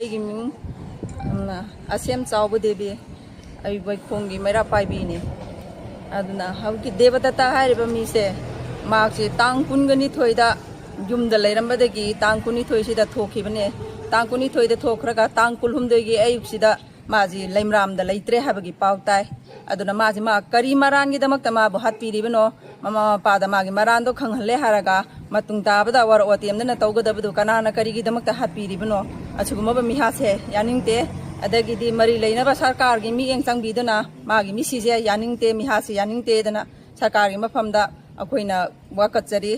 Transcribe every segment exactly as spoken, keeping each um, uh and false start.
ꯑꯩꯒꯤ ꯃꯤꯡ, ꯎꯝ, ꯑꯁꯦꯝ ꯆꯥꯎꯕ ꯗꯦꯕꯤ, ꯑꯩ ꯋꯥꯏꯈꯣꯡꯒꯤ ꯃꯩꯔꯥ ꯄꯥꯏꯕꯤꯅꯤ꯫ ꯑꯗꯨꯅ ꯍꯧꯖꯤꯛꯀꯤ ꯗꯦꯕꯗꯠꯇ ꯍꯥꯏꯔꯤꯕ ꯃꯤꯁꯦ, ꯃꯍꯥꯛꯁꯦ ꯇꯥꯡ ꯀꯨꯟꯒ ꯅꯤꯊꯣꯏꯗ ꯌꯨꯝꯗ ꯂꯩꯔꯝꯕꯗꯒꯤ ꯇꯥꯡ ꯀꯨꯟꯅꯤꯊꯣꯏꯁꯤꯗ ꯊꯣꯛꯈꯤꯕꯅꯦ꯫ ꯇꯥꯡ ꯀꯨꯟꯅꯤꯊꯣꯏꯗ ꯊꯣꯛꯈ꯭ꯔꯒ ꯇꯥꯡ ꯀꯨꯟꯍꯨꯝꯗꯣꯏꯒꯤ ꯑꯌꯨꯛꯁꯤꯗ ꯃꯥꯁꯤ ꯂꯩꯃꯔꯥꯝꯗ ꯂꯩꯇ꯭ꯔꯦ ꯍꯥꯏꯕꯒꯤ ꯄꯥꯎ ꯇꯥꯏ꯫ ꯑꯗꯨꯅ ꯃꯥꯁꯤ ꯃꯥ ꯀꯔꯤ ꯃꯔꯥꯟꯒꯤꯗꯃꯛꯇ ꯃꯥꯕꯨ ꯍꯥꯠꯄꯤꯔꯤꯕꯅꯣ? ꯃꯃꯥ ꯃꯄꯥꯗ ꯃꯥꯒꯤ ꯃꯔꯥꯟꯗꯣ ꯈꯪꯍꯜꯂꯦ ꯍꯥꯏꯔꯒ ꯃꯇꯨꯡ ꯇꯥꯕꯗ ꯋꯥꯔꯣꯛ ꯋꯥꯇꯦꯝꯗꯅ ꯇꯧꯒꯗꯕꯗꯨ ꯀꯅꯥꯅ ꯀꯔꯤꯒꯤꯗꯃꯛꯇ ꯍꯥꯠꯄꯤꯔꯤꯕꯅꯣ? ꯑꯁꯤꯒꯨꯝꯂꯕ ꯃꯤꯍꯥꯠꯁꯦ ꯌꯥꯅꯤꯡꯗꯦ꯫ ꯑꯗꯒꯤꯗꯤ ꯃꯔꯤ ꯂꯩꯅꯕ ꯁꯔꯀꯥꯔꯒꯤ ꯃꯤꯠꯌꯦꯡ ꯆꯪꯕꯤꯗꯨꯅ ꯃꯥꯒꯤ ꯃꯤꯁꯤꯁꯦ ꯌꯥꯅꯤꯡꯗꯦ, ꯃꯤꯍꯥꯠꯁꯦ ꯌꯥꯅꯤꯡꯗꯦꯗꯅ ꯁꯔꯀꯥꯔꯒꯤ ꯃꯐꯝꯗ ꯑꯩꯈꯣꯏꯅ ꯋꯥꯀꯠꯆꯔꯤ꯫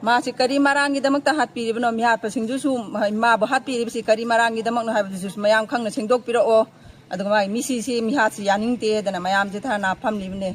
ꯃꯥꯁꯤ ꯀꯔꯤ ꯃꯔꯥꯟꯒꯤꯗꯃꯛꯇ ꯍꯥꯠꯄꯤꯔꯤꯕꯅꯣ? ꯃꯤꯍꯥꯠꯄꯁꯤꯡꯗꯨꯁꯨ ꯃꯥꯕꯨ ꯍꯥꯠꯄꯤꯔꯤꯕꯁꯤ ꯀꯔꯤ ꯃꯔꯥꯟꯒꯤꯗꯃꯛꯅꯣ ꯍꯥꯏꯕꯗꯨꯁꯨ ꯃꯌꯥꯝ ꯈꯪꯅ ꯁꯦꯡꯗꯣꯛꯄꯤꯔꯛꯑꯣ꯫ ꯑꯗꯨꯒ ꯃꯥꯒꯤ ꯃꯤꯁꯤꯁꯤ, ꯃꯤꯍꯥꯠꯁꯤ ꯌꯥꯅꯤꯡꯗꯦꯗꯅ ꯃꯌꯥꯝꯁꯦ ꯙꯔꯅꯥ ꯐꯝꯂꯤꯕꯅꯦ꯫